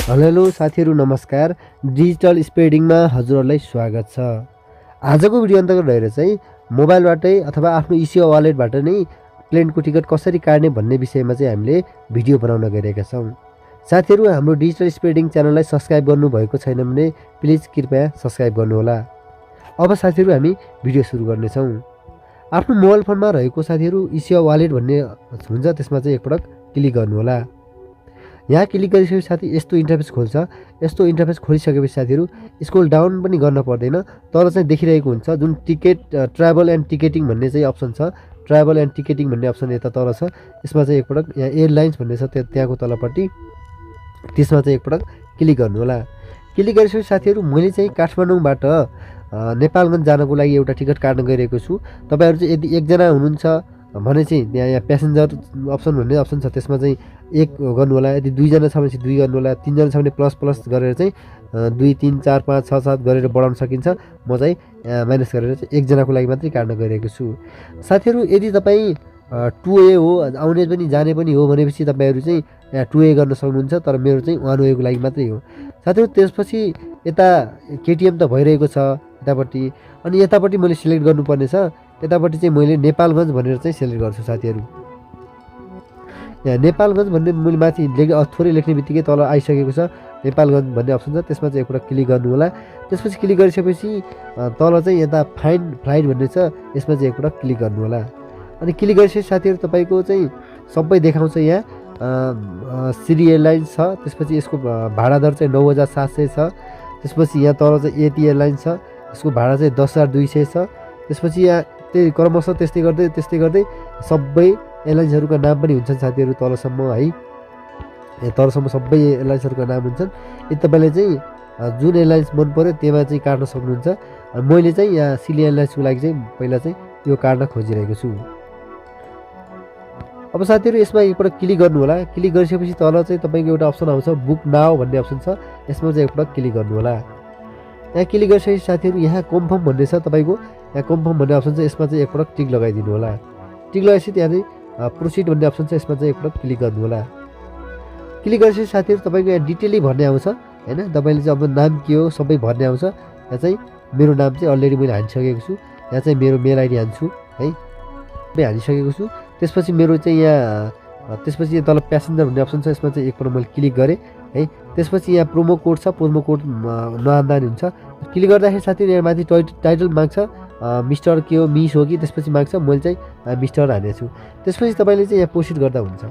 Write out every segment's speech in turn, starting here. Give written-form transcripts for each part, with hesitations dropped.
Hello साथीहरू नमस्कार। Digital स्पेडिङमा हजुरहरूलाई स्वागत छ। आजको भिडियो अन्तर्गत रहेर चाहिँ मोबाइलबाटै अथवा आफ्नो इसिओ वालेटबाट नै प्लेनको टिकट कसरी काट्ने भन्ने विषयमा चाहिँ हामीले भिडियो बनाउन गइरहेका छौँ। साथीहरू हाम्रो डिजिटल स्पेडिङ च्यानललाई सब्सक्राइब गर्नुभएको छैन भने प्लिज कृपया सब्सक्राइब गर्नुहोला। अब साथीहरू हामी भिडियो सुरु गर्नेछौँ। आफ्नो मोबाइल फोनमा रहेको साथीहरू इसिओ वालेट भन्ने हुन्छ, त्यसमा चाहिँ एकपटक क्लिक गर्नुहोला। यहाँ क्लिक गरिसकेपछि साथी यस्तो इन्टरफेस खोल्छ। यस्तो इन्टरफेस खोलिसकेपछि साथीहरू स्क्रोल डाउन पनि गर्न पर्दैन, तर चाहिँ देखिरहेको हुन्छ जुन टिकट ट्राभल एन्ड टिकेटिङ भन्ने चाहिँ अप्सन छ। ट्राभल एन्ड टिकेटिङ भन्ने अप्सन यता तल छ। यसमा चाहिँ एकपटक यहाँ एयरलाइन्स भन्ने छ त्यहाँको तलपट्टि, त्यसमा चाहिँ एकपटक क्लिक गर्नुहोला। क्लिक गरिसकेपछि साथीहरू मैले चाहिँ काठमाडौँबाट नेपालगञ्ज जानको लागि एउटा टिकट काट्न गइरहेको छु। तपाईँहरू चाहिँ यदि एकजना हुनुहुन्छ भने चाहिँ यहाँ प्यासेन्जर अप्सन भन्ने अप्सन छ, त्यसमा चाहिँ 1 गर्नुहोला। यदि 2जना छ भने चाहिँ 2 गर्नुहोला। 3जना छ भने प्लस गरेर चाहिँ 2 3 4 5 6 7 गरेर बढाउन सकिन्छ। म चाहिँ माइनस गरेर चाहिँ एकजनाको लागि मात्रै काट्न गइरहेको छु। साथीहरू यदि तपाईँ 2A हो, आउने पनि जाने पनि हो भनेपछि तपाईँहरू चाहिँ यहाँ 2A गर्न सक्नुहुन्छ, तर मेरो चाहिँ 1A को लागि मात्रै हो। साथीहरू त्यसपछि यता केटिएम त भइरहेको छ यतापट्टि, अनि यतापट्टि मैले सिलेक्ट गर्नुपर्ने छ। यतापट्टि चाहिँ मैले नेपालगञ्ज भनेर चाहिँ सेलेक्ट गर्छु साथीहरू। यहाँ नेपालगञ्ज भन्ने मैले माथि थोरै लेख्ने बित्तिकै तल आइसकेको छ नेपालगञ्ज भन्ने अप्सन छ, त्यसमा चाहिँ एकपल्ट क्लिक गर्नु होला। त्यसपछि क्लिक गरिसकेपछि तल चाहिँ यता फाइन्ड फ्लाइट भन्ने छ, यसमा चाहिँ एकपल्ट क्लिक गर्नु होला। अनि क्लिक गरिसकेपछि साथीहरू तपाईँको चाहिँ सबै देखाउँछ। यहाँ श्री एयरलाइन्स छ, त्यसपछि यसको भाडा दर चाहिँ 9700 छ। त्यसपछि यहाँ तल चाहिँ एटी एयरलाइन्स छ, यसको भाडा चाहिँ 10200 छ। त्यसपछि यहाँ त्यही क्रमशः त्यस्तै गर्दै सबै एयरलाइन्सहरूका नाम पनि हुन्छन् साथीहरू तलसम्म है। तलसम्म सबै एयरलाइन्सहरूका नाम हुन्छन्। यदि तपाईँले चाहिँ जुन एयरलाइन्स मन पऱ्यो त्यसमा चाहिँ काट्न सक्नुहुन्छ। मैले चाहिँ यहाँ सिली एयरलाइन्सको लागि चाहिँ पहिला चाहिँ यो काट्न खोजिरहेको छु। अब साथीहरू यसमा एकपल्ट क्लिक गर्नु होला। क्लिक गरिसकेपछि तल चाहिँ तपाईँको एउटा अप्सन आउँछ बुक नाउ भन्ने अप्सन छ, यसमा चाहिँ एकपल्ट क्लिक गर्नु होला। यहाँ क्लिक गरिसकेपछि साथीहरू यहाँ कन्फर्म भन्ने छ तपाईँको, यहाँ कन्फर्म भन्ने अप्सन छ, यसमा चाहिँ एकपल्ट टिक लगाइदिनु होला। टिक लगाएपछि त्यहाँ चाहिँ प्रोसिड भन्ने अप्सन छ, यसमा चाहिँ एकपल्ट क्लिक गर्नु होला। क्लिक गरेपछि साथीहरू तपाईँको यहाँ डिटेलै भर्ने आउँछ होइन। तपाईँले चाहिँ अब नाम के हो सबै भर्ने आउँछ। यहाँ चाहिँ मेरो नाम चाहिँ अलरेडी मैले हानिसकेको छु। यहाँ चाहिँ मेरो मेल आइडी हान्छु है, सबै हानिसकेको छु। त्यसपछि मेरो चाहिँ यहाँ त्यसपछि तल प्यासेन्जर भन्ने अप्सन छ, यसमा चाहिँ एकपल्ट मैले क्लिक गरेँ है। त्यसपछि यहाँ प्रोमो कोड छ, प्रोमो कोड नहान्दा नि हुन्छ। क्लिक गर्दाखेरि साथीहरू यहाँ माथि टाइटल माग्छ मिस्टर के हो मिस हो कि, त्यसपछि माग्छ मैले चाहिँ मिस्टर हानेको छु। त्यसपछि तपाईँले चाहिँ यहाँ प्रोसिड गर्दा हुन्छ।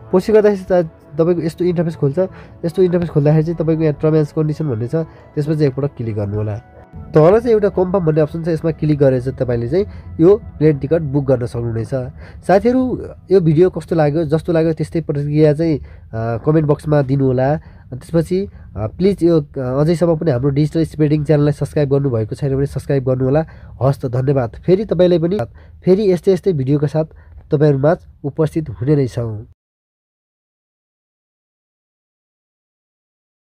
प्रोसिड गर्दाखेरि तपाईँको यस्तो इन्टरफेस खोल्छ। यस्तो इन्टरफेस खोल्दाखेरि चाहिँ तपाईँको यहाँ टर्म एन्ड कन्डिसन भन्ने छ, त्यसमा चाहिँ एकपल्ट क्लिक गर्नु होला। तल चाहिँ एउटा कन्फर्म भन्ने अप्सन छ, यसमा क्लिक गरेर चाहिँ तपाईँले चाहिँ यो प्लेन टिकट बुक गर्न सक्नुहुनेछ। साथीहरू यो भिडियो कस्तो लाग्यो, जस्तो लाग्यो त्यस्तै प्रतिक्रिया चाहिँ कमेन्ट बक्समा दिनुहोला। त्यसपछि प्लिज यो अझैसम्म पनि हाम्रो डिजिटल स्पेडिङ च्यानललाई सब्सक्राइब गर्नुभएको छैन भने सब्सक्राइब गर्नुहोला। हस् त धन्यवाद। फेरि तपाईँलाई पनि फेरि यस्तै भिडियोका साथ तपाईँहरूमाझ उपस्थित हुने नै छौँ।